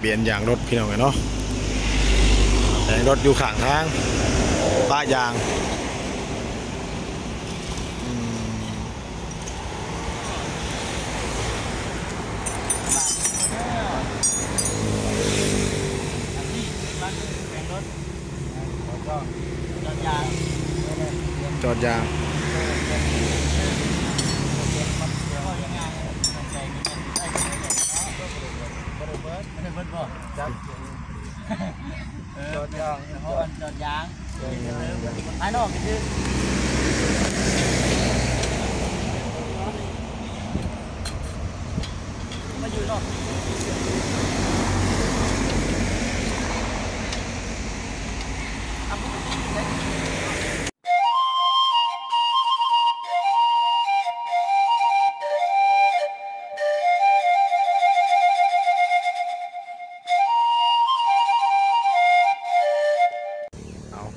ປ່ຽນຢາງລົດພີ່ນ້ອງເອີຍເນາະ, ແປງລົດຢູ່ຂ້າງທາງ ປະຢາງ. ອືມ ອັນນີ້ຄືມັນແປງລົດ ຈອດຢາງ ຈອດຢາງ. ເອີ ຈອດຢາງ ເພາະມັນຈອດຢາງ ພາຍນອກນີ້ຄື ມາຢູ່ນອກ ເອົາ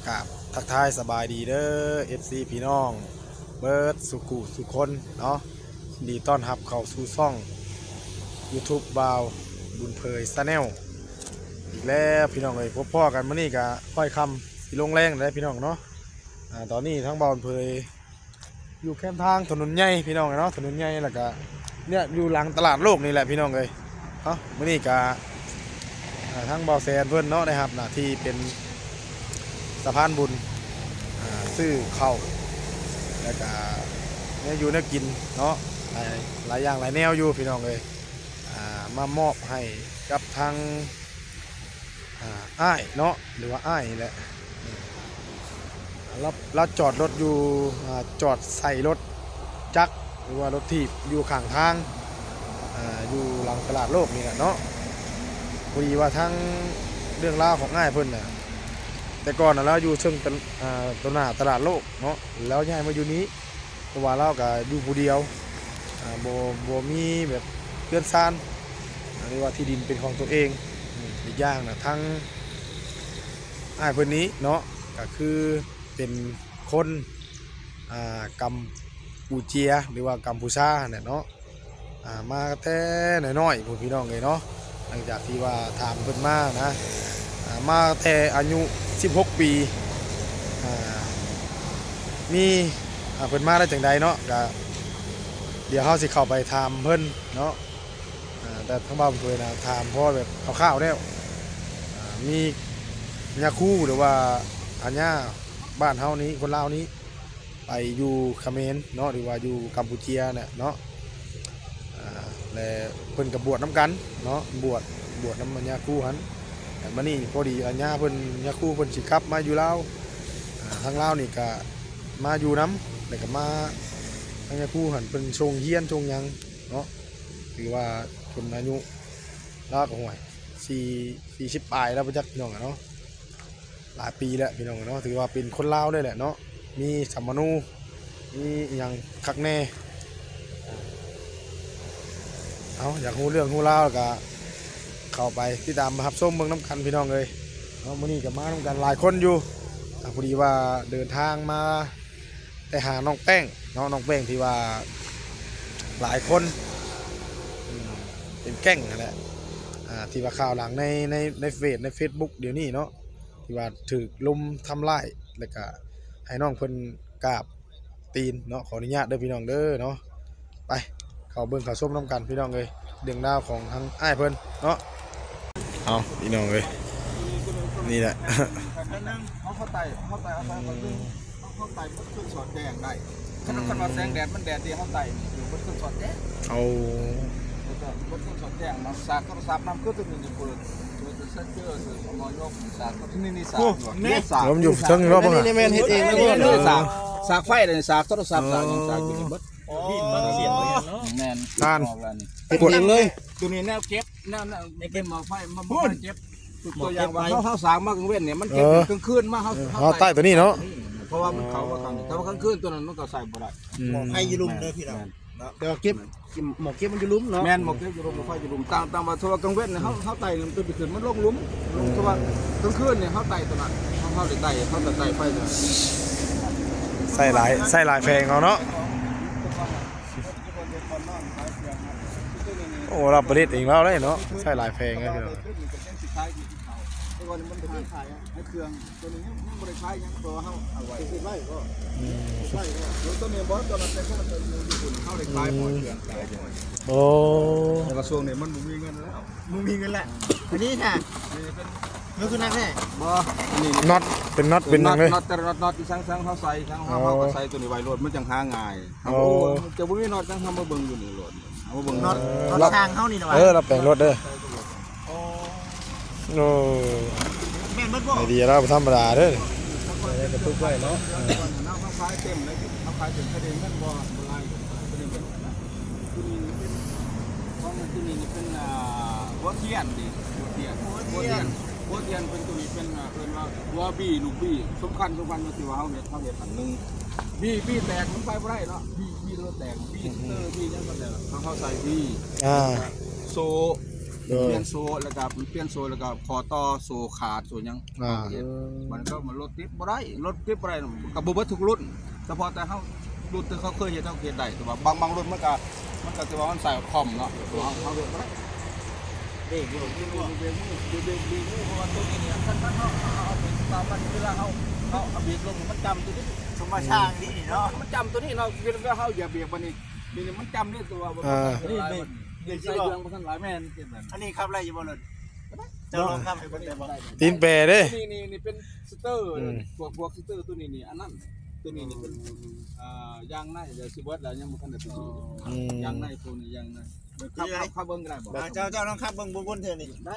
ກາບທັກທາຍສະບາຍດີເດີ ເອັຟຊີ ພີ່ນ້ອງເບິດສູ່ຜູ້ສູ່ຄົນເນາະ, ຍິນດີຕ້ອນຮັບເຂົ້າສູ່ຊ່ອງຢູທູບບ່າວບຸນເຜີຍ Channel ອີກແລ້ວພີ່ນ້ອງເອີຍ. ພົບພໍ້ກັນມື້ນີ້ກະຄ່ອຍຄ່ຳຊິລົງແລງແລ້ວພີ່ນ້ອງເນາະ. ອາ ຕອນນີ້ທາງບ່າວບຸນເຜີຍ ຢູ່ແຄມທາງຖະໜົນໃຫຍ່ພີ່ນ້ອງເນາະ, ຖະໜົນໃຫຍ່ ແລ້ວກະເນຍຢູ່ຫຼັງຕະຫຼາດໂລກນີ້ແຫຼະພີ່ນ້ອງເອີຍເນາະ. ມື້ນີ້ກະ ອາ ທາງບ່າວແສນເພິ່ນເນາະ ໄດ້ຮັບໜ້າທີ່ເປັນສະພານບຸນ ອາ ຊື້ເຂົ້າ ແລ້ວກະແນວຢູ່ແນວກິນເນາະ ຫຼາຍ ຫຼາຍຢ່າງຫຼາຍແນວຢູ່ພີ່ນ້ອງເອີຍ ອາ ມາມອບໃຫ້ກັບທາງ ອາ ອ້າຍເນາະ ຫຼືວ່າອ້າຍນີ້ແຫຼະ ລາວ ລາວຈອດລົດຢູ່ ອາ ຈອດໃສ່ລົດຈັກ ຫຼືວ່າລົດຖີບຢູ່ຂ້າງທາງ ອາ ຢູ່ຫຼັງຕະຫຼາດໂລກນີ້ແຫຼະເນາະ. ພໍດີວ່າທາງເລື່ອງລາວຂອງອ້າຍເພິ່ນນະ ແຕ່ກ່ອນນະລາວຢູ່ເທິງ ອາ ຕໍ່ໜ້າຕະຫຼາດໂລກເນາະ ລາວຍ້າຍມາຢູ່ນີ້ ເພາະວ່າລາວກະຢູ່ຜູ້ດຽວ ອາ ບໍ່ ບໍ່ມີແບບເຮືອນຊານ ອາ ຫຼືວ່າທີ່ດິນເປັນຂອງຕົວເອງ. ອາ ອີກຢ່າງນະ ທາງອ້າຍເພິ່ນນີ້ເນາະ ກະຄືເປັນຄົນ ອາ ກຳປູເຈຍ ຫຼືວ່າກຳພູຊາຫັ້ນແຫຼະເນາະ. ອາ ມາແຕ່ນ້ອຍໆພຸ້ນພີ່ນ້ອງເອີຍເນາະ, ຫຼັງຈາກທີ່ວ່າຖາມເພິ່ນມານະ ອາ ມາແຕ່ອາຍຸສິບຫົກປີ ອາ ມີ ອາ ເພິ່ນມາໄດ້ຈັ່ງໃດເນາະ ກະດຽວເຮົາຊິເຂົ້າໄປຖາມເພິ່ນເນາະ. ອາ ແຕ່ທາງບ່າວເຜີຍນະ ຖາມພໍແບບຄ່າວໆແລ້ວ ອາ ມີຍາຄູ ຫຼືວ່າອາຍາບ້ານເຮົານີ້ ຄົນລາວນີ້ ໄປຢູ່ຂະເໝນເນາະ ຫຼືວ່າຢູ່ກຳປູເຈຍແຫຼະເນາະ ອາ ແລະເພິ່ນກໍບວດນຳກັນເນາະ ບວດ ບວດນຳອາຍາຄູຫັ້ນ. ແລະມານີ້ພໍດີອາຍາເພິ່ນ ຍາຄູເພິ່ນຊິກັບມາຢູ່ລາວ ອາ ທາງລາວນີ້ກໍມາຢູ່ນຳ ແລ້ວກໍມາ ອາຍາຄູຫັ້ນເພິ່ນສົ່ງຮຽນສົ່ງຫຍັງເນາະ ຖືວ່າເພິ່ນອາຍຸລາວກໍ ຫ້ວຍ ສີ່ ສີ່ສິບປາຍແລ້ວບໍ່ຈັກ ພີ່ນ້ອງເນາະ. ຫຼາຍປີແລ້ວພີ່ນ້ອງເນາະ ຖືວ່າເປັນຄົນລາວເລີຍແຫຼະເນາະ ມີສຳມະໂນ ມີອີ່ຫຍັງຄັກແນ່. ເອົາ ຢາກຮູ້ເລື່ອງຮູ້ລາວກະເຂົ້າໄປຕິດຕາມຮັບຊົມເບິ່ງນຳກັນພີ່ນ້ອງເອີຍເນາະ. ມື້ນີ້ກະມານຳກັນຫຼາຍຄົນຢູ່ ອາ ພໍດີວ່າເດີນທາງມາແຕ່ຫານ້ອງແປ້ງເນາະ ນ້ອງແປ້ງທີ່ວ່າຫຼາຍຄົນ ອືມ ເປັນແກ້ງຫັ້ນແຫຼະ ອາ ທີ່ວ່າຂ່າວດັງໃນ ໃນ ໃນເຟສ ໃນເຟສບຸກດຽວນີ້ເນາະ ທີ່ວ່າຖືກລຸມທຳຮ້າຍ ແລ້ວກະໃຫ້ນ້ອງເພິ່ນກາບຕີນເນາະ. ຂໍອະນຸຍາດເດີພີ່ນ້ອງເດີເນາະ. ໄປ ເຂົ້າເບິ່ງເຂົ້າຊົມນຳກັນພີ່ນ້ອງເອີຍ ເລື່ອງລາວຂອງທາງອ້າຍເພິ່ນເນາະ. ເອົາ ພີ່ນ້ອງເອີຍ ນີ້ແຫຼະ ເຮົາ ເຮົາໄຕ່ ເຮົາໄຕ່ ເຮົາໄຕ່ ເຮົາໄຕ່ໝົດຄືສອດແຈ້ງໄດ້. ຄັນ ອືມ ຄັນວ່າແສງແດດມັນແດດດີ ເຮົາໄຕ່ນີ້ຄືໝົດຄືສອດແຈ້ງ. ໂອ້ ແລ້ວກໍໝົດຄືສອດແຈ້ງເນາະ. ສາກໂທລະສັບນຳ ຄືຕົວນີ້ເປີດ ເປີດເຊັນເຊີ ໝໍຍົກ ສາກ ນີ້ ນີ້ສາກ ໂອ້ ນີ້ສາກ ລວມຢູ່ເທິງເນາະ. ອັນນີ້ແມ່ນເຮັດເອງເລີຍ ນີ້ສາກ ສາກໄຟ ນີ້ສາກໂທລະສັບ ສາກຫຍັງ ສາກຢູ່ນີ້ໝົດ. ອໍ ແມ່ນ ທ່ານ ເຮັດເອງເລີຍ ຕົວນີ້ແນວເກັບ ແນວ ແນວເກັບໝໍ້ໄຟ ໝໍ້ໄຟເກັບ. ຕົວຢ່າງວ່າເຮົາ ເຮົາສາກມາກາງເວັນນີ້ ມັນເກັບ ເອີ ກາງຄືນມາ ເຮົາ ເຮົາໄຕ່ຕົວນີ້ເນາະ. ເພາະວ່າມັນເຂົ້າມາຂ້າງນີ້ ແຕ່ວ່າກາງຄືນຕົວນັ້ນມັນກໍໃຊ້ບໍ່ໄດ້. ອືມ ໝໍ້ໄຟຢູ່ລຸ່ມເດີພີ່ນ້ອງ ແມ່ນ ເນາະ ແຕ່ວ່າເກັບ ໝໍ້ເກັບມັນຢູ່ລຸ່ມເນາະ. ແມ່ນ ໝໍ້ເກັບຢູ່ລຸ່ມ ໝໍ້ໄຟຢູ່ລຸ່ມ. ຕາມ ຕາມວ່າ ຖ້າວ່າກາງເວັນນີ້ ເຮົາ ເຮົາໄຕ່ມັນໄປຂຶ້ນ ມັນລົງລຸ່ມ ອືມ ແຕ່ວ່າກາງຄືນນີ້ ເຮົາໄຕ່ຕົວນັ້ນ ເຮົາ ເຮົາໄດ້ໄຕ່ ເຮົາໄດ້ໄຕ່ໄຟຕົວນັ້ນ. ໃຊ້ຫຼາຍ ໃຊ້ຫຼາຍແຜງເອົາເນາະ. ເອີ ເອີ ເອີ ເອີ ເອີ ເອີ ເອີ ເອີ ເອີ ເອີ ເອີ ເອີ ເອີ ເອີ ເອີ ໂອ້ ລາວປະດິດເອງລາວເລີຍເນາະ ໃຊ້ຫຼາຍແຜງເລີຍພີ່ນ້ອງ. ແຕ່ກ່ອນມັນເປັນຂາຍໃຫ້ເຄື່ອງ ຕົວນີ້ຍັງ ຍັງບໍ່ໄດ້ຂາຍຫຍັງ ເພາະວ່າເຮົາເອົາໄວ້ ເກັບໄວ້ກໍ ອືມ ເກັບໄວ້ກໍ ຕົວນີ້ບໍ່ ຕົວນັ້ນແຕ່ເພິ່ນເປັນຢູ່ຍີ່ປຸ່ນ ເຮົາໄດ້ຂາຍໝົດເຄື່ອງຂາຍ. ໂອ້ ແຕ່ວ່າຊ່ວງນີ້ມັນບໍ່ມີເງິນແລ້ວ ບໍ່ມີເງິນແລ້ວ. ອັນນີ້ຫາ ນີ້ເປັນ ມັນຄືນັກແທ້ ບໍ່ ອັນນີ້ ນັອດ ເປັນນັອດ ເປັນຫຍັງເລີຍ ນັອດ ແຕ່ລະນັອດ ນັອດທີ່ຊ່າງ ຊ່າງເຮົາໃສ່ ຊ່າງເຮົາ ເຮົາກໍໃສ່ຕົວນີ້ໄວ້ໂລດ ມັນຈັ່ງຫາງ່າຍ. ໂອ້ ເຮົາບໍ່ ຈະບໍ່ມີນັອດຫຍັງ ເຮົາມາເບິ່ງຢູ່ນີ້ໂລດ ເຮົາມາເບິ່ງ ນັອດ ນັອດຊ່າງເຮົານີ້ນະຫວາ ເອີ ລາວແປງລົດເດີ. ໂອ້ ໂອ້ ແມ່ນເບິດບໍ່? ໄອເດຍລາວບໍ່ທຳມະດາເດີ ກະຕຸກໄວ້ເນາະ. ເຮົາຂາຍເຕັມເລີຍ ເຮົາຂາຍເຕັມ ຄະດີເງິນບໍ່ ບໍ່ຫຼາຍ ຕົວນີ້ເປັນ ຕົວນີ້ເປັນ ຂອງຕົວນີ້ເປັນ ອ່າ ຫົວທຽນເດ້ ຫົວທຽນ ຫົວທຽນ ຫົວທຽນ ຫົວທຽນເປັນ ຕົວນີ້ເປັນ ອ່າ ເອີ້ນວ່າຫົວບີ ລູກບີ ສຳຄັນ ສຳຄັນ ທີ່ວ່າເຮົາເຮັດ ເຮົາເຮັດອັນໜຶ່ງ ບີ ບີແຕກ ມັນໄປບໍ່ໄດ້ເນາະ ບີ ບີໂດນແຕກ ບີ ອືມ ສະເຕີ ບີຫຍັງກໍແຕກ ເຮົາ ເຮົາໃສ່ບີ ອ່າ ໂສ້ ໂດຍ ປ່ຽນໂສ້ ແລ້ວກໍປ່ຽນໂສ້ ແລ້ວກໍຂໍ້ຕໍ່ໂສ້ຂາດໂສ້ຫຍັງ ອ່າ ເຮັດ ມັນກໍ ມັນລົດຕິດບໍ່ໄດ້ ລົດຕິດບໍ່ໄດ້ ກໍບໍ່ເບິດທຸກລຸ້ນ ສະເພາະແຕ່ເຮົາ ລຸ້ນທີ່ເຂົາເຄີຍເຮັດ ເຮົາເຮັດໄດ້ ແຕ່ວ່າບາງ ບາງລຸ້ນມັນກໍ ມັນກໍຖືວ່າມັນໃສ່ຄອມເນາະ ເຮົາ ເຮົາເຮັດບໍ່ໄດ້. ເບຣກ ເບຣກມື ເບຣກມື ເບຣກມື ເພາະວ່າຕົວນີ້ນີ້ ຄັນ ຄັນເຮົາ ເຮົາເອົາໄປຕາມມັນ ເວລາເຮົາ ເຮົາເອົາເບຣກລົງ ມັນຈຳຕົວນີ້ ສົມມາຊ່າງນີ້ເນາະ ມັນຈຳຕົວນີ້ເນາະ ເວລາເຮົາຢຽບເບຣກບາດນີ້ ນີ້ມັນຈຳເດ້ຕົວ ອ່າ ນີ້ ເບຣກໃສ່ເຄື່ອງບໍ່ທັນຫຼາຍ ແມ່ນ ອັນນີ້ຂັບໄດ້ຢູ່ບໍ່ລົດ? ເຈົ້າລອງຂັບໃຫ້ເບິ່ງໄດ້ບໍ່? ຕີນແປເດ້ ນີ້ ນີ້ ນີ້ເປັນສະເຕີ ອືມ ພວກ ພວກສະເຕີຕົວນີ້ນີ້ ອັນນັ້ນ ຕົວນີ້ນີ້ເປັນ ອ່າ ຢາງໃນ ດຽວຊິເບິດແລ້ວ ຍັງບໍ່ທັນໄດ້ໄປຊື້ ອືມ ຢາງໃນ ໂຕນີ້ຢາງໃນ ຂັບ ຂັບ ຂັບເບິ່ງກໍໄດ້ບໍ່? ອ່າ ເຈົ້າ ເຈົ້າລອງຂັບເບິ່ງວົນໆເທື່ອນີ້ ໄດ້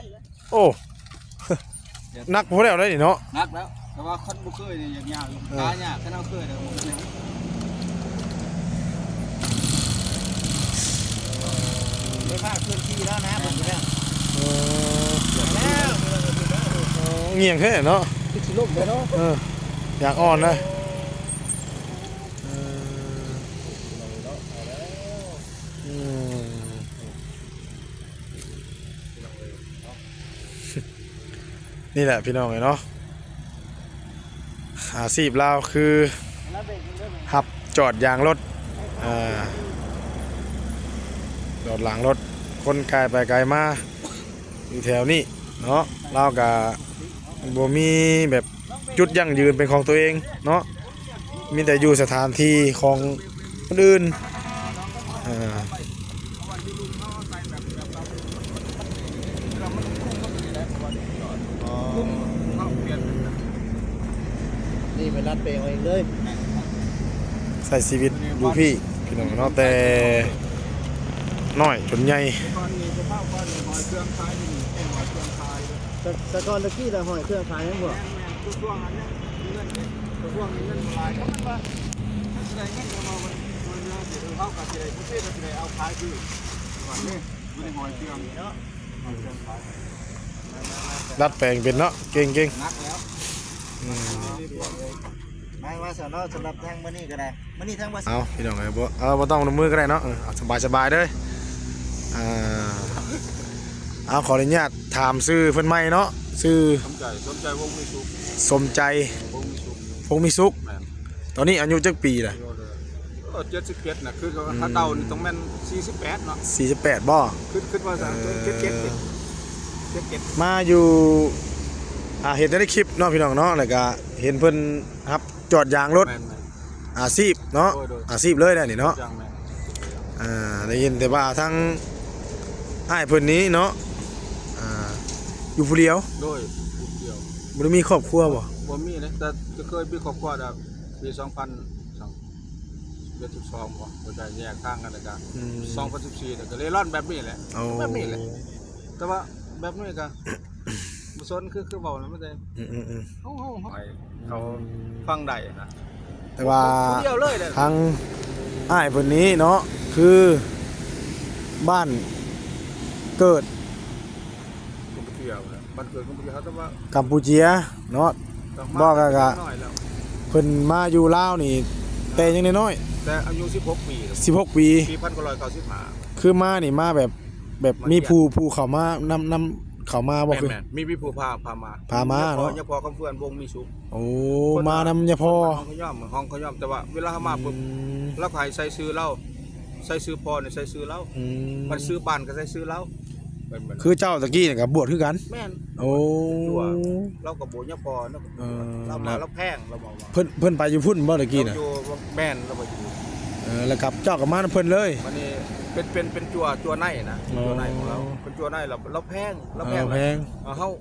ໂອ້ ໜັກພໍແລ້ວເດ້ນີ້ເນາະ ໜັກແລ້ວ ແຕ່ວ່າຄັນບໍ່ເຄີຍນີ້ຍາກໆຢູ່ ເອີ ຂາຍາກ ຄັນເຮົາເຄີຍແລ້ວບໍ່ເປັນຫຍັງ ໄຟຟ້າເຄື່ອນທີ່ແລ້ວນະ ເບິ່ງແລ້ວ ເອີ ແລ້ວ ງຽງແທ້ເນາະ ຄືຊິລົ້ມເດ້ເນາະ ເອີ ຢາກອ່ອນນະ ເອີ ອືມ. ນີ້ແຫຼະພີ່ນ້ອງເອີຍເນາະ ອາຊີບລາວຄືຮັບຈອດຢາງລົດ ເອີ ຈອດຢາງລົດ ຄົນກາຍໄປກາຍມາຢູ່ແຖວນີ້ເນາະ ລາວກະບໍ່ມີແບບຈຸດຢັ້ງຢືນເປັນຂອງຕົວເອງເນາະ. ມີແຕ່ຢູ່ສະຖານທີ່ຂອງຄົນອື່ນ ເອີ ນີ້ໄປດັດແປງເອົາເອງເລີຍ ໃຊ້ຊີວິດຢູ່ພີ້ພີ່ນ້ອງເນາະ ແຕ່ນ້ອຍຈົນໃຫຍ່. ແຕ່ ແຕ່ກ່ອນຕະກີ້ລະຫ້ອຍເຄື່ອງຂາຍຍັງບໍ່? ແມ່ນໆ ຊ່ວງນັ້ນຍັງມີເງິນເດ້ ຊ່ວງນີ້ເງິນບໍ່ຫຼາຍ ກໍມັນວ່າມັນຊິໄດ້ເງິນ ເຮົາວ່າມັນ ມັນເຫຼືອຊິ ເອີ ເຮົາກໍຊິໄດ້ ໂອເຄ ກໍຊິໄດ້ເອົາຂາຍຄື ວ່ານີ້ຢູ່ໃນຫ້ອຍເຄື່ອງເນາະ ຫ້ອຍເຄື່ອງຂາຍ ດັດແປງເປັນເນາະ ເກັ່ງໆ ໜັກແລ້ວ ອືມ ມາ ມາຊະເນາະ ສຳລັບທາງມື້ນີ້ກໍໄດ້ ມື້ນີ້ທາງບໍ່ ເອົາ ພີ່ນ້ອງເອີຍ ບໍ່ ເອົາ ບໍ່ຕ້ອງນຳມືກໍໄດ້ເນາະ ເອີ ເອົາ ສະບາຍໆເດີ ອ່າ ເອົາ ຂໍອະນຸຍາດຖາມຊື່ເພິ່ນໃໝ່ເນາະ ຊື່ ສົມໃຈ ສົມໃຈ ວົງມີສຸກ ສົມໃຈ ວົງມີສຸກ ວົງມີສຸກ ແມ່ນ ຕອນນີ້ອາຍຸຈັກປີລະ? ເອີ ເຈັດສິບເຈັດນະ ຄື ອືມ ຖ້າເດົານີ້ຕ້ອງແມ່ນສີ່ສິບແປດເນາະ ສີ່ສິບແປດບໍ່? ຄິດ ຄິດວ່າ ເອີ ເຈັດສິບເຈັດ ເຈັດສິບເຈັດ ມາຢູ່ ອ່າ ເຫັນແຕ່ໃນຄລິບເນາະ ພີ່ນ້ອງເນາະ ແລ້ວກະເຫັນເພິ່ນຮັບ ຈອດຢາງລົດ ແມ່ນໆ ອາຊີບເນາະ ໂດຍໆ ອາຊີບເລີຍແຫຼະນີ້ເນາະ ຈ້າງແມ່ນ ອ່າ ໄດ້ຍິນແຕ່ວ່າທາງອ້າຍເພິ່ນນີ້ເນາະ ອ່າ ຢູ່ຜູ້ດຽວ ໂດຍ ຢູ່ຜູ້ດຽວ ບໍ່ໄດ້ມີຄອບຄົວບໍ່? ບໍ່ມີເດ້ ແຕ່ ແຕ່ເຄີຍມີຄອບຄົວແຕ່ປີສອງພັນ ສອງ ສິບເອັດ ສິບສອງບໍ່ ບໍ່ໄດ້ແຍກທາງກັນ ແລ້ວກະ ອືມ ສອງພັນສິບສີ່ ແລ້ວກະເລລ່ອນແບບນີ້ແຫຼະ ໂອ້ ແບບນີ້ແຫຼະ ແຕ່ວ່າແບບນີ້ກະ ບໍ່ສົນ ຄື ຄືເວົ້ານະ ມັນແຕ່ ອືມໆໆ ເຮົາ ເຮົາ ເຮົາ ໃຫ້ເຂົາຟັງໄດ້ນະ ແຕ່ວ່າ ຜູ້ດຽວເລີຍແຫຼະ ທາງອ້າຍເພິ່ນນີ້ເນາະ ຄືບ້ານເກີດ ກຳປູເຈຍ ບ້ານເກີດກຳປູເຈຍ ແຕ່ວ່າກຳປູເຈຍເນາະ ບອກກະ ເພິ່ນມາຢູ່ລາວນີ້ແຕ່ຍັງນ້ອຍໆ ແຕ່ອາຍຸສິບຫົກປີ ສິບຫົກປີ ປີພັນເກົ້າຮ້ອຍເກົ້າສິບຫ້າ ຄືມານີ້ມາແບບ ແບບມີຜູ້ ຜູ້ເຂົ້າມານຳ ນຳເຂົ້າມາບໍ່? ແມ່ນໆ ມີ ມີຜູ້ພາ ພາມາ ພາມາເນາະ ຍາພໍ່ຄຳເຟືອນ ວົງມີສຸກ ໂອ້ ມານຳຍາພໍ່ ຫ້ອງຂະຫຍ້ອມ ຫ້ອງຂະຫຍ້ອມ ແຕ່ວ່າເວລາເຮົາມາປຶບ ອືມ ລາວກໍໃຫ້ໃສ່ຊື່ລາວ ໃສ່ຊື່ພໍ່ນີ້ໃສ່ຊື່ລາວ ອືມ ມັນຊື່ບ້ານກໍໃສ່ຊື່ລາວ ເປັນ ຄືເຈົ້າຕະກີ້ນີ້ກໍບວດຄືກັນ ແມ່ນ ໂອ້ ເປັນຕົວ ລາວກໍບໍ່ຍາພໍເນາະ ເອີ ລາວມາ ລາວແພງ ລາວມາ ເພິ່ນ ເພິ່ນໄປຢູ່ພຸ້ນບໍ່ຕະກີ້ນະ? ລາວຢູ່ ແມ່ນ ລາວໄປຢູ່ ເອີ ແລ້ວກັບເຈົ້າກໍມານຳເພິ່ນເລີຍ ບັດນີ້ເປັນ ເປັນ ເປັນຈົວ ຈົວໃນນະ ອໍ ຈົວໃນຂອງລາວ ເປັນຈົວໃນ ລາວ ລາວແພງ ລາວແພງ ເອີ ແພງ ເຮົາ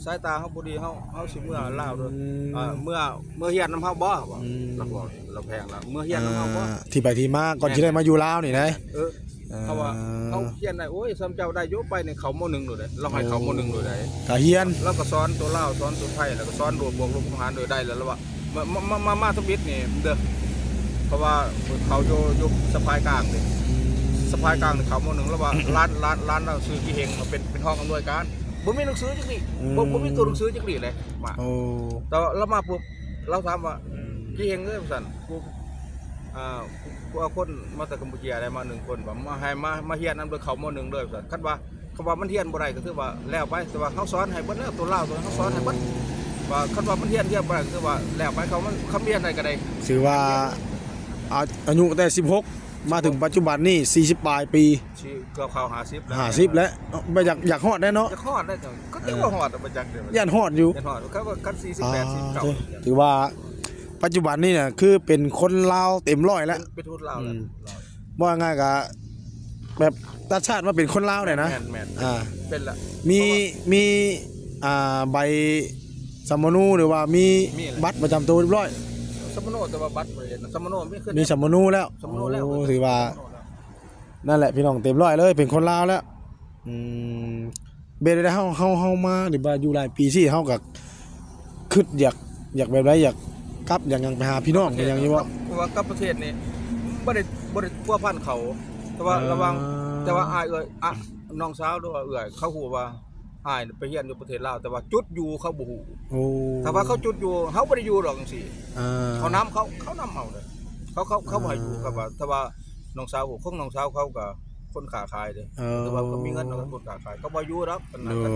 ສາຍຕາເຮົາບໍ່ດີ ເຮົາ ເຮົາຊິເມືອລາວເດີ ອືມ ອ່າ ເມືອ ເມືອຮຽນນຳເຮົາບໍ່? ອືມ ລາວບອກ ລາວແພງລາວ ເມືອຮຽນນຳເຮົາບໍ່? ອ່າ ທີ່ໄປທີ່ມາ ກ່ອນ ແມ່ນ ຊິໄດ້ມາຢູ່ລາວນີ້ນະ ເອີ ເອີ ເພາະວ່າເຮົາຮຽນໄດ້ ໂອ້ຍ ສ່ຳເຈົ້າໄດ້ຢູ່ ໄປນີ້ເຂົ້າ ມໍໜຶ່ງ ໂລດເດ້ ລາວໃຫ້ເຂົ້າ ອໍ ມໍໜຶ່ງ ໂລດເດ້ ກະຮຽນ ລາວກໍສອນຕົວລາວ ສອນຕົວໄທ ແລ້ວກໍສອນບວກລົບຫານໂດຍໄດ້ແລ້ວ ລາວວ່າ ມາ ມາ ມາ ມາ ມາທຳອິດນີ້ເດີ ເພາະວ່າເຂົາຢູ່ ຢູ່ສະພາຍກາງເດ້ ອືມ ສະພາຍກາງນີ້ເຂົ້າ ມໍໜຶ່ງ ລາວວ່າ ຫຼານ ຫຼານ ຫຼານລາວຊື່ກິເຮັງ ເປັນ ເປັນຮອງອຳນວຍການ ບໍ່ມີໜັງສືຈັກນີ້ ອືມ ບໍ່ ບໍ່ມີຕົວໜັງສືຈັກນີ້ເລີຍ ມາ ໂອ້ ແຕ່ວ່າລາວມາປຸບ ລາວຖາມວ່າ ອືມ ກິເຮັງເອີຍ ວ່າຊັ້ນ ກູ ອ່າ ກູເອົາຄົນມາແຕ່ກຳປູເຈຍໄດ້ມາໜຶ່ງຄົນ ວ່າມາໃຫ້ ມາ ມາຮຽນນຳເດີ ເຂົ້າ ມໍໜຶ່ງ ເດີ ວ່າຊັ້ນ ຄັນວ່າ ຄັນວ່າມັນຮຽນບໍ່ໄດ້ກໍຄືວ່າແລ້ວໄປ ແຕ່ວ່າເຮົາສອນໃຫ້ເບິດແລ້ວ ຕົວລາວຕົວເຮົາສອນໃຫ້ເບິດ ວ່າຄັນວ່າມັນຮຽນ ຮຽນບໍ່ໄດ້ກໍຄືວ່າແລ້ວໄປ ເຂົາມັນ ຄັນຮຽນໄດ້ກໍໄດ້ ຖືວ່າ ອາ ອາຍຸຕັ້ງແຕ່ສິບຫົກ ມາເຖິງປັດຈຸບັນນີ້ສີ່ສິບປາຍປີ ຊິເກືອບເຂົ້າຫ້າສິບແລ້ວ ຫ້າສິບແລ້ວ ບໍ່ຢາກ ຢາກຮອດແດ່ເນາະ ຢາກຮອດແດ່ ກໍຖືວ່າຮອດ ເອີ ບໍ່ຈັກເດ້ ຢ້ານຮອດຢູ່ ຢ້ານຮອດ ຄັນວ່າ ຄັນສີ່ສິບແປດ ອ່າ ສິບເກົ້າ ຖືວ່າປັດຈຸບັນນີ້ນະ ຄືເປັນຄົນລາວເຕັມຮ້ອຍແລ້ວ ເປັນ ເປັນຄົນລາວແລ້ວ ອືມ ເວົ້າງ່າຍໆ ກໍແບບຕັດຊາດມາເປັນຄົນລາວແຫຼະນະ ແມ່ນໆ ອ່າ ເປັນລະ ມີ ເພາະວ່າ ມີ ອ່າ ໃບສຳມະໂນ ຫຼືວ່າມີ ມີແຫຼະ ບັດປະຈຳໂຕຮຽບຮ້ອຍ ສຳມະໂນ ແຕ່ວ່າບັດບໍ່ໄດ້ເຮັດ ສຳມະໂນມີຄື ມີສຳມະໂນແລ້ວ ສຳມະໂນແລ້ວ ໂອ້ ຖືວ່າ ສຳມະໂນແລ້ວ ນັ້ນແຫຼະ ພີ່ນ້ອງເຕັມຮ້ອຍເລີຍ ເປັນຄົນລາວແລ້ວ ອືມ ເປັນໄດ້ ເຮົາ ເຮົາ ເຮົາມານີ້ ວ່າຢູ່ຫຼາຍປີຊີ້ ເຮົາກໍຄິດຢາກ ຢາກແບບໃດ ຢາກກັບ ຢາກຫຍັງໄປຫາພີ່ນ້ອງ ໄປຫຍັງຢູ່ບໍ່? ເພາະວ່າກັບປະເທດນີ້ບໍ່ໄດ້ ບໍ່ໄດ້ພົວພັນເຂົາ ແຕ່ວ່າ ອ່າ ລະຫວ່າງ ແຕ່ວ່າອ້າຍເອື້ອຍ ອ່າ ນ້ອງສາວ ຫຼືວ່າເອື້ອຍ ເຂົາຮູ້ວ່າອ້າຍໄປຮຽນຢູ່ປະເທດລາວ ແຕ່ວ່າຈຸດຢູ່ເຂົາບໍ່ຮູ້ ໂອ້ ຖ້າວ່າເຂົາຈຸດຢູ່ ເຮົາບໍ່ໄດ້ຢູ່ດອກ ຈັ່ງຊີ້ ອ່າ ເຂົານຳ ເຂົາ ເຂົານຳເຮົາເດ້ ເຂົາ ເຂົາ ເຂົາບໍ່ໃຫ້ຢູ່ ອ່າ ຄັບວ່າ ແຕ່ວ່າ ນ້ອງສາວ ຂອງນ້ອງສາວເຂົາກໍຄົນຄ້າຂາຍເດ້ ເອີ ແຕ່ວ່າເຂົາມີເງິນ ເຂົາກໍຄົນຄ້າຂາຍ ເຂົາບໍ່ຢູ່ດອກ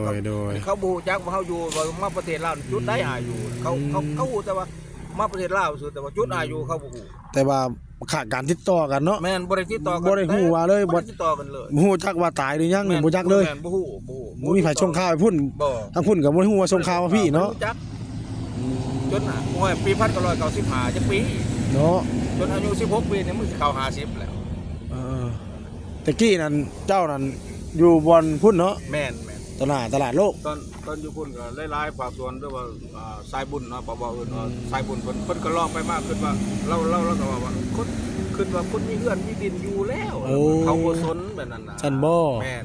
ໂດຍ ໂດຍ ເຂົາບໍ່ຮູ້ຈັກວ່າເຮົາຢູ່ ວ່າມາປະເທດລາວຈຸດໃດ ອືມ ອ້າຍຢູ່ ເຂົາ ເຂົາ ເຂົາຮູ້ແຕ່ວ່າມາປະເທດລາວຊື່ ແຕ່ວ່າຈຸດອ້າຍຢູ່ເຂົາບໍ່ຮູ້ ແຕ່ວ່າຂາດການຕິດຕໍ່ກັນເນາະ ແມ່ນ ບໍ່ໄດ້ຕິດຕໍ່ກັນ ບໍ່ໄດ້ຮູ້ວ່າເລີຍ ບໍ່ໄດ້ຕິດຕໍ່ກັນເລີຍ ບໍ່ຮູ້ຈັກວ່າຕາຍຫຼືຍັງນີ້ ແມ່ນ ບໍ່ຈັກເລີຍ ແມ່ນ ບໍ່ຮູ້ ບໍ່ຮູ້ ບໍ່ມີໃຜສົ່ງຂ່າວໃຫ້ພຸ້ນ ບໍ່ ທາງພຸ້ນກໍບໍ່ໄດ້ຮູ້ວ່າສົ່ງຂ່າວມາພີ້ເນາະ ບໍ່ຮູ້ຈັກ ອືມ ຈົນ ໂອ້ຍ ປີພັນເກົ້າຮ້ອຍເກົ້າສິບຫ້າ ຈັກປີເນາະ ຈົນອາຍຸສິບຫົກປີນີ້ ມັນຊິເຂົ້າຫ້າສິບແລ້ວ ເອີ ແຕ່ກີ້ນັ້ນເຈົ້ານັ້ນຢູ່ບ່ອນພຸ້ນເນາະ ແມ່ນໆ ຕະຫຼາດ ຕະຫຼາດໂລກ ຕອນ ຕອນຢູ່ພຸ້ນກໍຫຼາຍໆພາກສ່ວນ ຫຼືວ່າ ອ່າ ສາຍບຸນເນາະ ເວົ້າເອີ້ນວ່າ ອືມ ສາຍບຸນເພິ່ນ ເພິ່ນກໍລອງໄປມາ ຄິດວ່າ ລາວ ລາວ ລາວກໍວ່າ ວ່າຄົນ ຄິດວ່າຄົນມີເຮືອນມີດິນຢູ່ແລ້ວ ໂອ້ ເຂົາບໍ່ສົນແບບນັ້ນນະ ຊັ້ນບໍ່ ແມ່ນ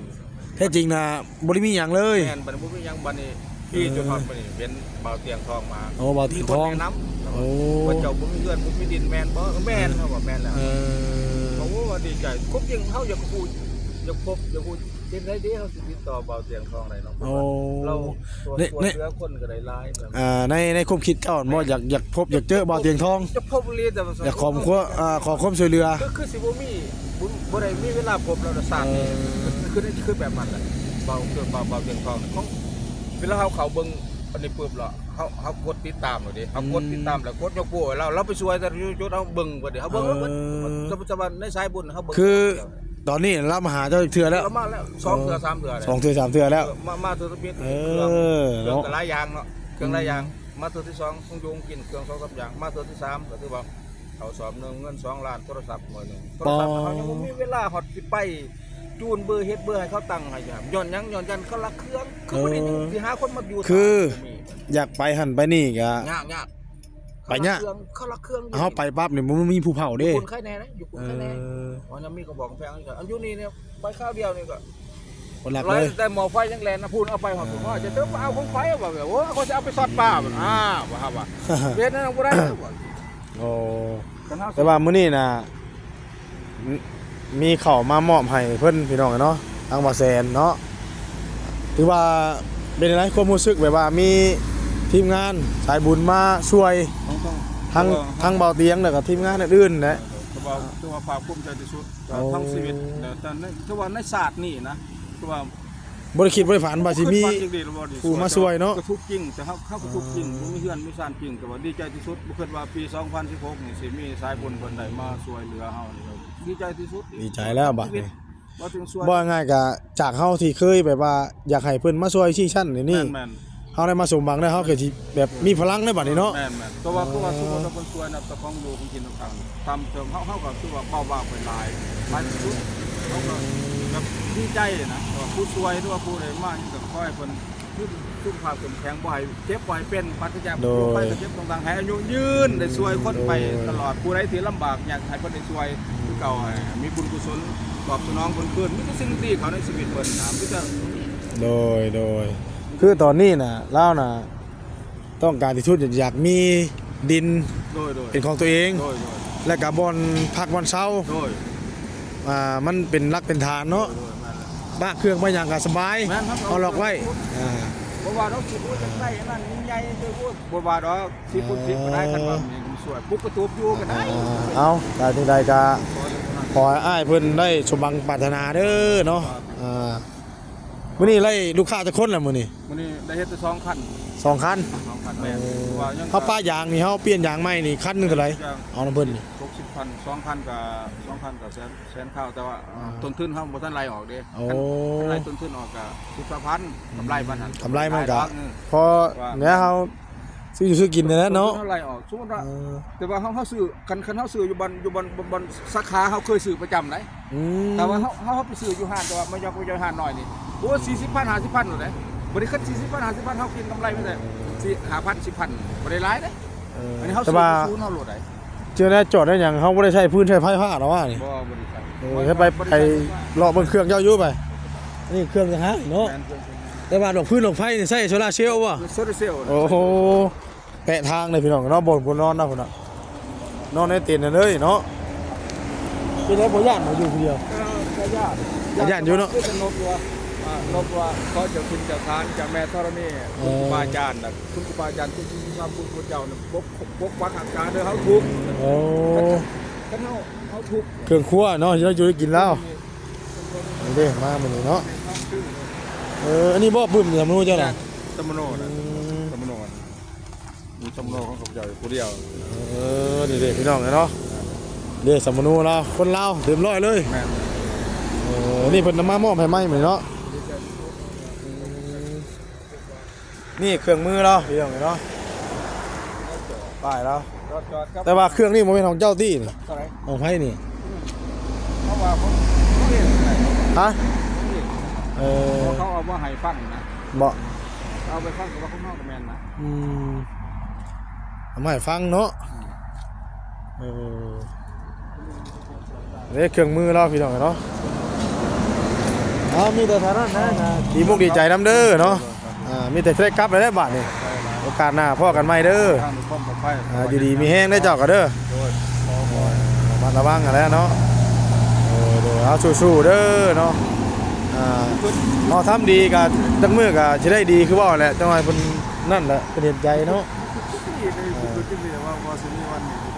ແທ້ຈິງນະບໍ່ໄດ້ມີຫຍັງເລີຍ ແມ່ນ ບັດນີ້ບໍ່ມີຫຍັງ ບັດນີ້ ເອີ ຂີ່ຈົນຮອດມື້ນີ້ເຫັນບ່າວຕຽງທອງມາ ໂອ້ ບ່າວຕຽງທອງ ມີຄົນແນະນຳ ໂອ້ ວ່າເຈົ້າບໍ່ມີເຮືອນບໍ່ມີດິນແມ່ນບໍ່? ເອີ ແມ່ນ ເອີ ເຮົາວ່າແມ່ນແລ້ວ ເອີ ເຮົາ ໂອ້ ວ່າດີໃຈ ຄວາມຈິງເຮົາຢາກຮູ້ ຢາກພົບ ຢາກຮູ້ ເຮັດໃດເດເຮົາຊິຕິດຕໍ່ບ່າວຕຽງທອງໄດ້ເນາະ ໂອ້ ເພາະວ່າລາວ ໃນ ຊ່ວຍເຫຼືອຄົນກໍໄດ້ຫຼາຍແບບ ອ່າ ໃນ ໃນຄວາມຄິດເຈົ້າແມ່ນບໍ່ ຢາກ ຢາກພົບຢາກເຈີບ່າວຕຽງທອງ ຢາກພົບອີ່ຫຼີ ແຕ່ວ່າຢາກຂໍຄວາມ ອ່າ ຂໍຄວາມຊ່ວຍເຫຼືອ ຄື ຄືຊິບໍ່ມີບຸນ ບໍ່ໄດ້ມີເວລາພົບແລ້ວຊາດນີ້ ເອີ ຄື ຄື ຄືແບບນັ້ນແຫຼະ ບ່າວ ຄືບ່າວ ບ່າວຕຽງທອງຂອງ ເວລາເຮົາເຂົ້າເບິ່ງອັນນີ້ປຶບລະ ເຮົາ ເຮົາກົດຕິດຕາມໂລດເດ້ ເຮົາກົດຕິດຕາມ ອືມ ແລ້ວກົດຍົກໂປ້ໃຫ້ລາວ ລາວໄປຊ່ວຍແຕ່ລະຈຸດ ເຮົາເບິ່ງເບິດເດ້ ເຮົາເບິ່ງເບິດ ເອີ ແຕ່ວ່າໃນສາຍບຸນເຮົາເບິ່ງ ຄືຕອນນີ້ລາວມາຫາເຈົ້າຈັກເທື່ອແລ້ວ? ລາວມາແລ້ວ ສອງເທື່ອ ເອີ ສາມເທື່ອແລ້ວ ສອງເທື່ອ ສາມເທື່ອແລ້ວ ເອີ ມາ ມາເທື່ອທຳອິດ ເອີ ເຄື່ອງ ເນາະ ເຄື່ອງກໍຫຼາຍຢ່າງເນາະ ເຄື່ອງຫຼາຍຢ່າງ ອືມ ມາເທື່ອທີສອງ ຄົງຢູ່ຄົງກິນ ເຄື່ອງສອງສາມຢ່າງ ມາເທື່ອທີສາມ ກໍຖືວ່າເຂົ້າສອບໜຶ່ງ ເງິນສອງລ້ານ ໂທລະສັບໜ່ວຍໜຶ່ງ ໂທລະສັບ ປາ ເຮົາຍັງບໍ່ມີເວລາຮອດຊິໄປ ຈູນເບີເຮັດເບີໃຫ້ເຂົາຕັ້ງໃຫ້ ຍ້ອນຫຍັງ ຍ້ອນຢ້ານເຂົາລັກເຄື່ອງ ຄື ເອີ ບໍ່ໄດ້ຢູ່ ຊິຫາຄົນມາຢູ່ ຄື ຕາມ ຢາກໄປຫັ້ນໄປນີ້ກໍຍາກ ຍາກ ໄປຍາກ ເຂົາລັກເຄື່ອງ ເຂົາລັກເຄື່ອງຢູ່ ເຮົາໄປປັບນີ້ບໍ່ມີຜູ້ເຝົ້າເດ້ ຢູ່ພຸ້ນໄຄແນ່ນະ ຢູ່ພຸ້ນໄຄແນ່ ເອີ ວ່າຍັງມີກະບອງແພງ ອັນຢູ່ນີ້ນີ້ໄປຄາວດຽວນີ້ກໍບໍ່ລັກເລີຍ ແຕ່ໝໍ້ໄຟຍັງແລ່ນນະ ພຸ້ນເອົາໄປຮອດພຸ້ນ ວ່າຈະເຕີມເອົາຂອງໄຟວ່າ ໂອ້ຍ ຂ້ອຍຊິເອົາໄປຊອດປາ ອ່າ ວ່າ ວ່າ ເຮັດແນວນັ້ນບໍ່ໄດ້ ໂອ້ ແຕ່ວ່າມື້ນີ້ນະ ມີເຂົ້າມາມອບໃຫ້ເພິ່ນ ພີ່ນ້ອງເນາະ ທາງບ່າວແສນເນາະ ຖືວ່າເປັນຈັ່ງໃດຄວາມຮູ້ສຶກ ແບບວ່າມີທີມງານສາຍບຸນມາຊ່ວຍ ທັງ ທັງບ່າວຕຽງ ແລ້ວກໍທີມງານອື່ນໆນະ ຖືວ່າ ຖືວ່າພາກພູມໃຈທີ່ສຸດ ໂອ້ ທັງຊີວິດ ແລ້ວ ແຕ່ໃນ ຖືວ່າໃນຊາດນີ້ນະ ຄືວ່າ ບໍ່ໄດ້ຄິດບໍ່ໄດ້ຝັນວ່າຊິມີ ບໍ່ຄິດຝັນຈັ່ງໃດວ່າຊິ ຜູ້ມາຊ່ວຍເນາະ ກໍທຸກຈິງ ແຕ່ເຮົາ ເຮົາກໍທຸກຈິງ ອ່າ ບໍ່ມີເຮືອນມີຊານຈິງ ແຕ່ວ່າດີໃຈທີ່ສຸດ ບໍ່ຄິດວ່າປີສອງພັນສິບຫົກນີ້ຊິມີສາຍບຸນເພິ່ນໄດ້ມາຊ່ວຍເຫຼືອເຮົານີ້ ດີໃຈທີ່ສຸດ ດີໃຈແລ້ວບັດນີ້ ວ່າເຖິງຊ່ວຍ ເວົ້າງ່າຍໆ ກະຈາກເຮົາທີ່ເຄີຍແບບວ່າຢາກໃຫ້ເພິ່ນມາຊ່ວຍຊີ້ຊັ້ນນີ້ ແມ່ນໆ ເຮົາໄດ້ມາສົມຫວັງແລ້ວ ເຮົາກໍຊິແບບມີພະລັງໃນບັດນີ້ເນາະ ແມ່ນໆ ແຕ່ວ່າຄືວ່າ ເອີ ສົມມຸດວ່າເພິ່ນຊ່ວຍນຳເຈົ້າຂອງຢູ່ຂອງກິນຕ່າງໆ ຕາມເຕີມ ເຮົາ ເຮົາກໍຄືວ່າເບົາບາງໄປຫຼາຍ ຫຼາຍທີ່ສຸດ ເຮົາກໍແບບດີໃຈນະ ວ່າຜູ້ຊ່ວຍ ຫຼືວ່າຜູ້ໃດມາຫຍັງກໍຂໍໃຫ້ເພິ່ນ ຄືສຸຂະພາບເຂັ້ມແຂງ ບໍ່ໃຫ້ເຈັບ ບໍ່ໃຫ້ເປັນ ປາສະຈາກໂລກໄພໄພ ໂລກໄພໄຄເຈັບຕ່າງໆ ໃຫ້ອາຍຸຍືນ ໄດ້ຊ່ວຍຄົນໄປ ໂດຍ ຕະຫຼອດ ຜູ້ໃດທີ່ລຳບາກຍາກ ໃຫ້ເພິ່ນໄດ້ຊ່ວຍຄືເກົ່າ ໃຫ້ມີບຸນກຸສົນຕອບສະໜອງເພິ່ນຄືນ ມີແຕ່ສິ່ງດີເຂົ້າໃນຊີວິດເພິ່ນນະ ມີແຕ່ ໂດຍ ໂດຍ ຄືຕອນນີ້ນະ ລາວນະ ຕ້ອງການທີ່ສຸດຢາກມີດິນ ໂດຍໆ ເປັນຂອງຕົວເອງ ໂດຍໆ ແລະກະບ່ອນພັກບ່ອນເຊົາ ໂດຍ ອ່າ ມັນເປັນຫຼັກເປັນຖານເນາະ ໂດຍໆ ແມ່ນແລ້ວ ບາກເຄື່ອງບາກຫຍັງກໍສະບາຍ ແມ່ນ ເຮົາລັອກໄວ້ ອ່າ ບໍ່ວ່າດອກ ຊິບໍ່ຢາກໄດ້ອັນນັ້ນໃຫຍ່ໆ ໂດຍບໍ່ ບໍ່ວ່າດອກ ສິບຄູນສິບກໍໄດ້ ອ່າ ຄັນວ່າມີຜູ້ຊ່ວຍ ປຸກກະຕູບຢູ່ກໍໄດ້ ອ່າ ເອົາ ກໍຈັ່ງໃດກໍຂໍໃຫ້ອ້າຍເພິ່ນໄດ້ສົມຫວັງປາດຖະໜາເດີເນາະ ອ່າ ມື້ນີ້ໄດ້ລູກຄ້າຈັກຄົນລະມື້ນີ້? ມື້ນີ້ໄດ້ເຮັດແຕ່ສອງຄັນ ສອງຄັນ ສອງຄັນ ແມ່ນ ເອີ ວ່າຍັງ ເຮົາປະຢາງນີ້ ເຮົາປ່ຽນຢາງໃໝ່ນີ້ ຄັນໜຶ່ງເທົ່າໃດ? ເອົານຳເພິ່ນນີ້ ຫົກສິບພັນ ສອງຄັນກໍ ສອງພັນກໍແສນ ແສນເກົ້າ ແຕ່ວ່າ ອ່າ ຕົ້ນທຶນເຮົາບໍ່ທັນໄລ່ອອກເດ້ ໂອ້ ຄັນ ຄັນໄລ່ຕົ້ນທຶນອອກກໍສິບ ຊາວພັນ ກຳໄລມັນຫັ້ນ ກຳໄລມັນກໍ ເອີ ພໍແລ້ວເຮົາ ຊື້ຢູ່ຊື້ກິນນີ້ແຫຼະເນາະ ເຮົາໄລ່ອອກ ສົມມຸດວ່າ ເອີ ແຕ່ວ່າເຮົາ ເຮົາຊື້ ຄັນ ຄັນເຮົາຊື້ຢູ່ບ່ອນ ຢູ່ບ່ອນ ບ່ອນ ບ່ອນສາຂາ ເຮົາເຄີຍຊື້ປະຈຳໄດ໋ ອືມ ແຕ່ວ່າເຮົາ ເຮົາ ເຮົາໄປຊື້ຢູ່ຮ້ານ ແຕ່ວ່າມາຢອກ ມາຢອກຮ້ານນ້ອຍນີ້ ໂອ້ ສີ່ສິບພັນ ຫ້າສິບພັນໂລດເດ້ ບໍ່ໄດ້ຄັນສີ່ສິບພັນ ຫ້າສິບພັນ ເຮົາກິນກຳໄລມາແຕ່ ເອີ ສີ່ ຫ້າພັນ ສິບພັນ ບໍ່ໄດ້ຫຼາຍເດ້ ເອີ ອັນນີ້ເຮົາ ແຕ່ວ່າ ຊື້ຢູ່ສູນເຮົາໂລດໄດ໋ ເຈົ້າແນວຈອດແນວຫຍັງ ເຮົາບໍ່ໄດ້ໃຊ້ຟືນໃຊ້ໄຟຟ້າດອກວ່ານີ້ ບໍ່ ບໍ່ໄດ້ໃຊ້ ເອີ ໃຫ້ໄປ ໄປເລາະເບິ່ງເຄື່ອງເຈົ້າຢູ່ໄປ ອັນນີ້ເຄື່ອງຫາເນາະ ແມ່ນ ເຄື່ອງ ແຕ່ວ່າດອກຟືນດອກໄຟນີ້ໃຊ້ໂຊລາເຊວບໍ່? ໂຊລາເຊວ ໂອ້ໂຫ ແປະທາງເລີຍພີ່ນ້ອງເນາະ ບ່ອນ ບ່ອນນອນເນາະ ພຸ້ນນະ ນອນໃນເຕັນນັ້ນເລີຍເນາະ ເປັນໄດບໍ່ຢ້ານບໍ່ຢູ່ຜູ້ດຽວ? ເອີ ກໍຢ້ານ ຢ້ານຢູ່ເນາະ ຄືສະໜົບວ່າ ອ່າ ສະໜົບວ່າ ຂໍເຈົ້າຖິ່ນເຈົ້າຖານ ເຈົ້າແມ່ທໍລະນີ ເອີ ຄູບາອາຈານນະ ຄຸນຄູບາອາຈານ ຄຸນ ຄຸນ ຄຸນພະພຸດທະເຈົ້ານະ ປົກ ປົກປັກຮັກສາເດີ ເຮົາທຸກ ໂອ້ ຄັນເຮົາ ເຮົາທຸກ ເຄື່ອງຄົວເນາະ ເຮົາຢູ່ໄດ້ກິນແລ້ວ ນີ້ເດ້ ມາມື້ນີ້ເນາະ ເອີ ອັນນີ້ບໍ່ປຶ້ມສຳມະໂນເຈົ້ານະ? ສຳມະໂນນະ ອືມ ສຳມະໂນນະ ມີສຳມະໂນຂອງຂ້າພະເຈົ້າຢູ່ຜູ້ດຽວ ເອີ ນີ້ເດ້ພີ່ນ້ອງເນາະ ເດ້ສຳມະໂນລາວ ຄົນລາວເຕັມຮ້ອຍເລີຍ ແມ່ນ ເອີ ນີ້ເພິ່ນນຳມາມອບໃຫ້ໃໝ່ມື້ນີ້ເນາະ ອືມ ນີ້ເຄື່ອງມືລາວ ພີ່ນ້ອງເນາະ ປ້າຍລາວ ຈອດໆ ແຕ່ວ່າເຄື່ອງນີ້ບໍ່ແມ່ນຂອງເຈົ້າຕິ? ເທົ່າໃດ? ຂອງໃຜນີ້? ເພາະວ່າເຂົາ ເຂົາເຮັດ ຮະ? ເຂົາເຮັດ ເອີ ເຂົາເອົາມາໃຫ້ຟັງນະ ບໍ່? ເອົາໄປຟັງ ກໍວ່າຂອງເຮົາກໍແມ່ນນະ ອືມ ເອົາມາໃຫ້ຟັງເນາະ ອືມ ເອີ ເດ້ເຄື່ອງມືລາວ ພີ່ນ້ອງເນາະ ເອົາ ມີແຕ່ເທົ່ານັ້ນນະ ດີມຸກດີໃຈນຳເດີເນາະ ອ່າ ມີແຕ່ຊິໄດ້ກັບແລ້ວແຫຼະບາດນີ້ ໂອກາດໜ້າພໍ້ກັນໃໝ່ເດີ ອ່າ ຢູ່ດີມີແຮງເດີເຈົ້າກໍເດີ ໂດຍ ລະມັດລະວັງຫັ້ນແຫຼະເນາະ ໂດຍ ໂດຍ ເອົາ ສູ້ໆເດີເນາະ ອ່າ ເຮົາທຳດີກໍຈັກມື້ກໍຊິໄດ້ດີຄືເວົ້າແຫຼະ ຈັກໜ້ອຍເພິ່ນນັ້ນແຫຼະ ເພິ່ນເຫັນໃຈເນາະ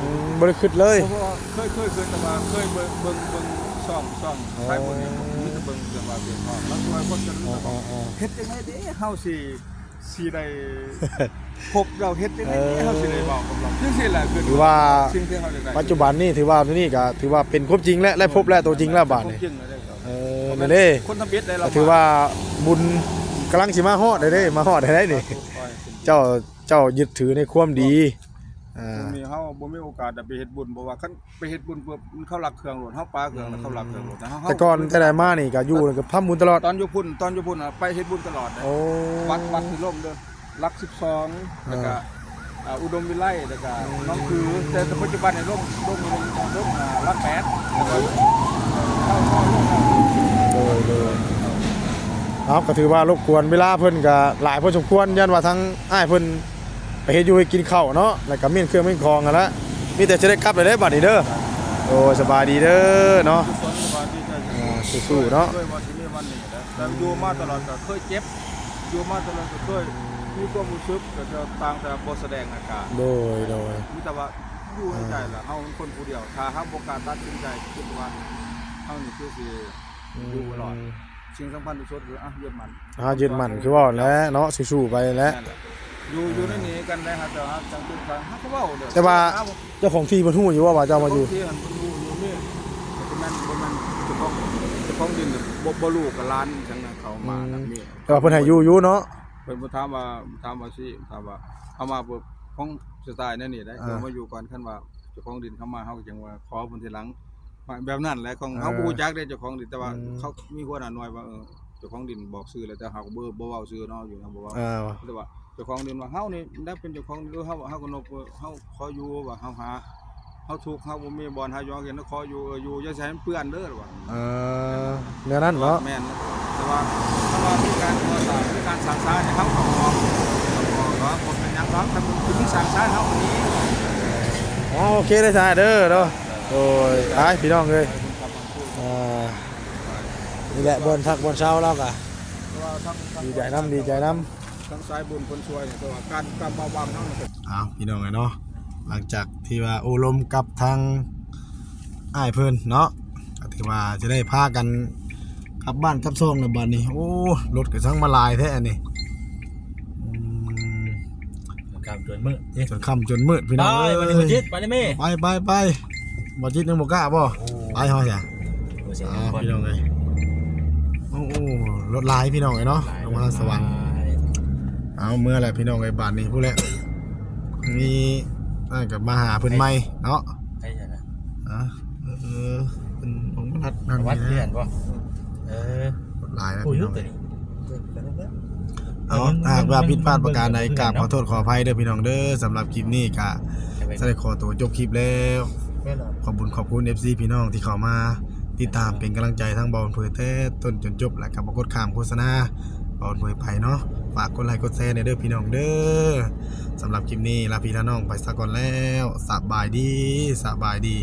ອືມ ບໍ່ໄດ້ຄິດເລີຍ ເພາະວ່າເຄີຍ ເຄີຍ ເຄີຍ ແຕ່ວ່າເຄີຍເບິ່ງ ເບິ່ງ ເບິ່ງຊ່ອງ ຊ່ອງ ອໍ ສາຍບຸນນີ້ ມີແຕ່ເບິ່ງເລື່ອງລາວ ເລື່ອງຂອງລາວ ຊ່ວຍຄົນ ອໍ ເຮັດຈັ່ງໃດເດ້ ເຮົາຊິ ຊິໄດ້ພົບລາວ ເຮັດຈັ່ງໃດເດ້ ເອີ ເຮົາຊິໄດ້ເວົ້າກັບລາວ ຈັ່ງຊີ້ແຫຼະ ຄືວ່າ ສິ່ງທີ່ເຮົາຢາກໄດ້ ປັດຈຸບັນນີ້ ຖືວ່າໂຕນີ້ກໍຖືວ່າເປັນຄວາມຈິງແລ້ວ ແລະ ພົບແລ້ວ ໂຕຈິງແລ້ວບາດນີ້ ເອີ ແມ່ນແລ້ວ ເອີ ນັ້ນເດ້ ຄົນທຳອິດໄດ້ລາວ ກໍຖືວ່າບຸນກຳລັງຊິມາຮອດແລ້ວເດ້ ມາຮອດແລ້ວນີ້ ເຈົ້າ ເຈົ້າຍຶດຖືໃນຄວາມດີ ອ່າ ມື້ນີ້ເຮົາບໍ່ມີໂອກາດໄດ້ໄປເຮັດບຸນ ເພາະວ່າຄັນໄປເຮັດບຸນປຶບ ມັນເຂົາລັກເຄື່ອງໂລດ ເຮົາປະເຄື່ອງແລ້ວເຂົາລັກເຄື່ອງໂລດ ແຕ່ກ່ອນແຕ່ໃດມານີ້ກໍຢູ່ ແລ້ວກໍທຳບຸນຕະຫຼອດ ຕອນຢູ່ພຸ້ນ ຕອນຢູ່ພຸ້ນນະ ໄປເຮັດບຸນຕະຫຼອດ ໂອ້ ວັດ ວັດທີ່ລົ້ມເດີ ຫຼັກສິບສອງ ເອີ ແລ້ວກໍ ອ່າ ອຸດົມວິໄລ ແລ້ວກໍໜອງຄື ແຕ່ ແຕ່ປັດຈຸບັນນີ້ລົງ ລົງ ລົງ ລົງ ອ່າ ຫຼັກແປດ ແລ້ວກໍເຂົ້າ ເຂົ້າລົງແລ້ວ ໂດຍ ໂດຍ ເອົາ ກໍຖືວ່າລົບກວນເວລາເພິ່ນກໍຫຼາຍພໍສົມຄວນ ຢ້ານວ່າທາງອ້າຍເພິ່ນ ໄປເຮັດຢູ່ເຮັດກິນເຂົ້າເນາະ ແລ້ວກໍມ້ຽນເຄື່ອງມ້ຽນຂອງຫັ້ນລະ ມີແຕ່ຊິໄດ້ກັບແລ້ວເດ້ບາດນີ້ເດີ ໂອ້ຍ ສະບາຍດີເດີເນາະ ອ່າ ສູ້ໆເນາະ ຢູ່ມາຕະຫຼອດກໍເຄີຍເຈັບ ຢູ່ມາຕະຫຼອດກໍເຄີຍມີຄວາມຮູ້ສຶກ ກໍຕ່າງແຕ່ບໍ່ສະແດງອາການ ໂດຍ ໂດຍ ມີແຕ່ວ່າຢູ່ໃນໃຈລະ ເຮົາເປັນຄົນຜູ້ດຽວ ຖ້າເຮົາບໍ່ກ້າຕັດສິນໃຈ ຄິດວ່າເຮົານີ້ຄືຊິຢູ່ບໍ່ລອດ ສິ່ງສຳຄັນທີ່ສຸດຄື ອ່ະ ຍຶດໝັ້ນ ອ່າ ຍຶດໝັ້ນຄືເວົ້າແຫຼະເນາະ ສູ້ໆໄປແຫຼະ ແມ່ນແຫຼະ ຢູ່ ຢູ່ໃນນີ້ກັນໄດ້ ຫາເຈົ້າຫາຈັງ ເປັນທາງ ຫາກໍເວົ້າເດີ ແຕ່ວ່າເຈົ້າຂອງທີ່ເພິ່ນຮູ້ຢູ່ບໍ່ວ່າເຈົ້າມາຢູ່? ເຈົ້າຂອງທີ່ຫັ້ນເພິ່ນຮູ້ຢູ່ນີ້ ເປັນນ ບໍ່ແມ່ນເຈົ້າຂອງ ເຈົ້າຂອງດິນ ບໍ່ ບໍ່ຮູ້ກັບຫຼານຫຍັງນະ ເຂົາມານະ ອືມ ມີ ແຕ່ວ່າເພິ່ນໃຫ້ຢູ່ຢູ່ເນາະ ເພິ່ນບໍ່ຖາມວ່າ ຖາມວ່າຊິ ຖາມວ່າເຮົາມາເພື່ອຂອງສະໄຕແນວນີ້ໄດ໋ ອ່າ ເພິ່ນມາຢູ່ກ່ອນ ຄັນວ່າເຈົ້າຂອງດິນເຂົາມາ ເຮົາກໍຈັ່ງວ່າຂໍເພິ່ນທີຫຼັງ ແບບນັ້ນແຫຼະ ຂອງເຮົາ ອ່າ ບໍ່ຮູ້ຈັກເດ້ເຈົ້າຂອງດິນ ແຕ່ວ່າ ອືມ ເຂົາມີຫົວໜ້າໜ່ວຍວ່າ ເອີ ເຈົ້າຂອງດິນບອກຊື່ແລ້ວ ແຕ່ເຮົາກໍບໍ່ ບໍ່ເວົ້າຊື່ເນາະ ຢູ່ນຳບໍ່ເວົ້າ ອ່າ ແຕ່ວ່າເຈົ້າຂອງດິນວ່າ ເຮົານີ້ໄດ້ເປັນເຈົ້າຂອງດິນ ເຮົາ ເຮົາກໍນົບ ເຮົາຂໍຢູ່ວ່າເຮົາຫາ ເຮົາທຸກ ເຮົາບໍ່ມີບ່ອນຫາຢູ່ຫາກິນ ເຮົາຂໍຢູ່ ເອີ ຢູ່ ຢ່າໃຫ້ມັນເປື້ອນເດີວ່າ ເອີ ແນວນັ້ນເນາະ ແມ່ນ ແຕ່ວ່າ ຖ້າວ່າມີການກໍ່ສ້າງ ມີການສ້າງສາໃຫ້ເຮົາກໍອອກ ອອກກໍບໍ່ເປັນຫຍັງດອກ ຄັນມີສ້າງສາເຮົາກໍໜີ ອໍ ໂອເຄເດີ ສາເດີເນາະ ໂດຍ ໄປພີ່ນ້ອງເອີຍ ເອີ ນີ້ແຫຼະບ່ອນພັກບ່ອນເຊົາລາວກະ ດີໃຈນຳ ດີໃຈນຳ ທັງສາຍບຸນເພິ່ນຊ່ວຍ ແຕ່ວ່າການ ການເວົ້າວາງເຮົາ ອ້າວ ພີ່ນ້ອງເອີຍເນາະ ຫຼັງຈາກທີ່ວ່າໂອ້ລົມກັບທາງອ້າຍເພິ່ນເນາະ ກໍຖືວ່າຈະໄດ້ພາກັນກັບບ້ານກັບຊ່ອງແລ້ວບັດນີ້ ໂອ້ ລົດກໍຊ່າງມາຫຼາຍແທ້ອັນນີ້ ອືມ ຄ່ຳຈົນມືດ ຈົນຄ່ຳຈົນມືດພີ່ນ້ອງເອີຍ ໄປ ໄປ ໄປ ບໍ່ຈິດຍັງບໍ່ກ້າບໍ່ ໂອ້ ໄປເຮົາຊະ ໂອ້ ເສຍ ອ້າວ ພີ່ນ້ອງເອີຍ ໂອ້ ໂອ້ ລົດຫຼາຍພີ່ນ້ອງເອີຍເນາະ ລົງມາສະຫວັນ ເອົາ ເມືອແຫຼະພີ່ນ້ອງເອີຍ ບາດນີ້ພຸ້ນແຫຼະ ມີ ອັນນັ້ນກໍມາຫາເພິ່ນໃໝ່ເນາະ ໃຜຊະນະ ອ່າ ເອີ ເພິ່ນລົງມາລັດນັ້ນ ວັດເພື່ອນບໍ່ ເອີ ລົດຫຼາຍແລ້ວພີ່ນ້ອງເອີຍ ເອົາ ຖ້າຫາກວ່າຜິດພາດປະການໃດ ກາບຂໍໂທດຂໍອະໄພເດີພີ່ນ້ອງເດີ ສຳລັບຄລິບນີ້ກະ ຈະໄດ້ຂໍຕົວຈົບຄລິບແລ້ວ ຂອບບຸນຂອບຄຸນ ເອັຟຊີ ພີ່ນ້ອງທີ່ເຂົ້າມາຕິດຕາມເປັນກຳລັງໃຈທາງບ່າວເຜີຍແຕ່ຕົ້ນຈົນຈົບ ແລະກໍບໍ່ກົດຂ້າມໂຄສະນາ ບ່າວເຜີຍໄປເນາະ ຝາກກົດໄລກົດແຊແດ່ເດີພີ່ນ້ອງເດີ ສຳລັບຄລິບນີ້ລາພີ່ລານ້ອງໄປສາກ່ອນແລ້ວ ສະບາຍດີ ສະບາຍດີ.